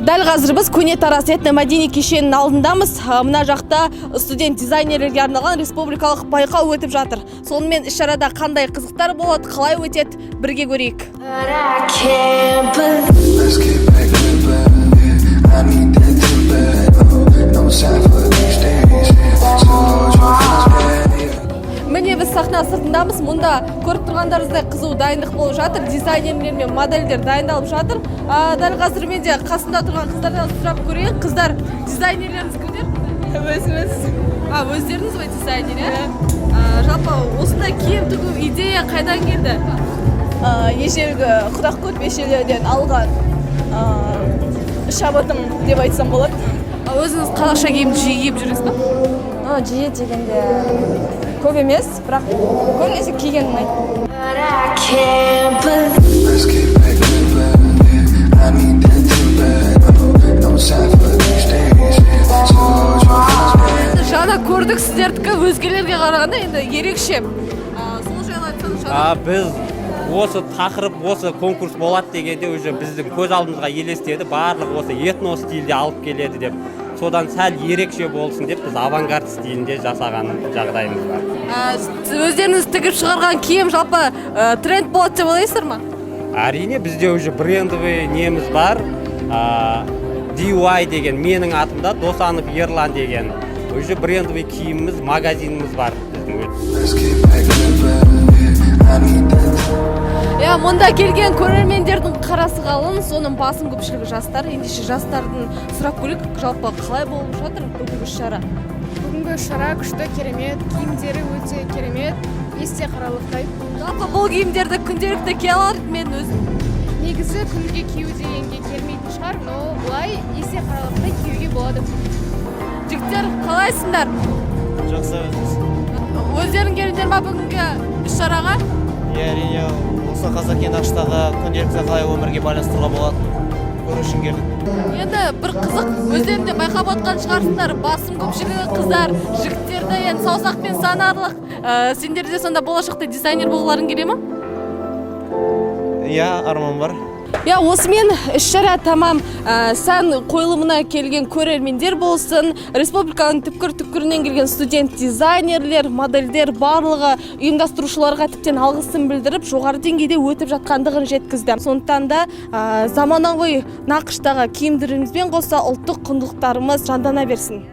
Дәл қазір біз Көне Тараз этномәдени кешенінің алдындамыз. Мына жақта студент дизайнерлерге арналған республикалық байқау өтіп жатыр. Сонымен, іс шарада қандай қызықтар болады, қалай өтеді, бірге көрейік. But I can't believe Let's get back to bed. Yeah. I need that too bad. Oh, no time for these days. Yeah. So load your feelings bad. Yeah. Міне, біз сахна сыртындамыз. Мұнда көріп тұрғандарыңыздай, қызу дайындық болып жатыр. Дизайнерлер мен модельдер дайындалып жатыр. Дәл қазір мен де қасымда тұрған қыздардан сұрап көрейін. Қыздар, дизайнерлеріңіз кімдер? Өзіміз. А, өздеріңіз ғой дизайнер, иә? Жалпы осындай киім тігу идея қайдан келді? Ежелгі құрақ көрпешелерден алған шабытым деп айтсам болады. Өзіңіз қазақша киімді жиі киіп жүресіз ба? Ну, жиі дегенде, көп емес, бірақ көбінесе киген ұнайды. But I can't believe Let's get back to bed. Yeah. I need that too bad. Oh, no time for these days. Yeah. So load your feelings bad. Енді жаңа көрдік, сіздердікі өзгелерге қарағанда енді ерекше. Сол жайлы айтсаңыз. Біз осы тақырып, осы конкурс болады дегенде, уже біздің көз алдымызға елестеді, барлық осы этно стильде алып келеді деп. Содан сәл ерекше болсын деп, біз авангард стилінде жасаған жағдайымыз бар. Өздеріңіз тігіп шығарған киім жалпы тренд болады деп ойлайсыздар ма? Әрине, бізде уже брендовый неміз бар, DY деген, менің атымда, Досанов Ерлан деген уже брендовый киіміміз, магазиніміз бар біздің. Let's get back to bed. Yeah. I need that. Иә, мұнда келген көрермендердің қарасы қалың, соның басым көпшілігі жастар. Ендеше, жастардың сұрап көрейік, жалпы қалай болып жатыр бүгінгі іс шара? Бүгінгі шара күшті, керемет, киімдері өте керемет, есте қаларлықтай. Жалпы бұл киімдерді күнделікті кие алар мен өзім? Негізі күнге кию дегенге келмейтін шығар, но былай есте қаларлықтай киюге болады. Жігіттер, қалайсыңдар? Жақсы, өзіңіз? Өздерің келдіңдер ма бүгінгі іс шараға? Иә, әрине, осы қазақи нақыштағы күнделікті қалай өмірге байланыстыруға болатынын көру үшін келдік. Енді бір қызық, өздерің де байқап отқан шығарсыңдар, басым көпшілігі қыздар, жігіттерді енді саусақпен санарлық. Сендер де сонда болашақта дизайнер болғыларың келе ма? Иә, арман бар. Иә, осымен іс шара тамам. Сән қойылымына келген көрермендер болсын, республиканың түпкір түпкірінен келген студент дизайнерлер, модельдер, барлығы ұйымдастырушыларға тіптен алғысын білдіріп, жоғары деңгейде өтіп жатқандығын жеткізді. Сондықтан да заманауи нақыштағы киімдерімізбен қоса ұлттық құндылықтарымыз жандана берсін.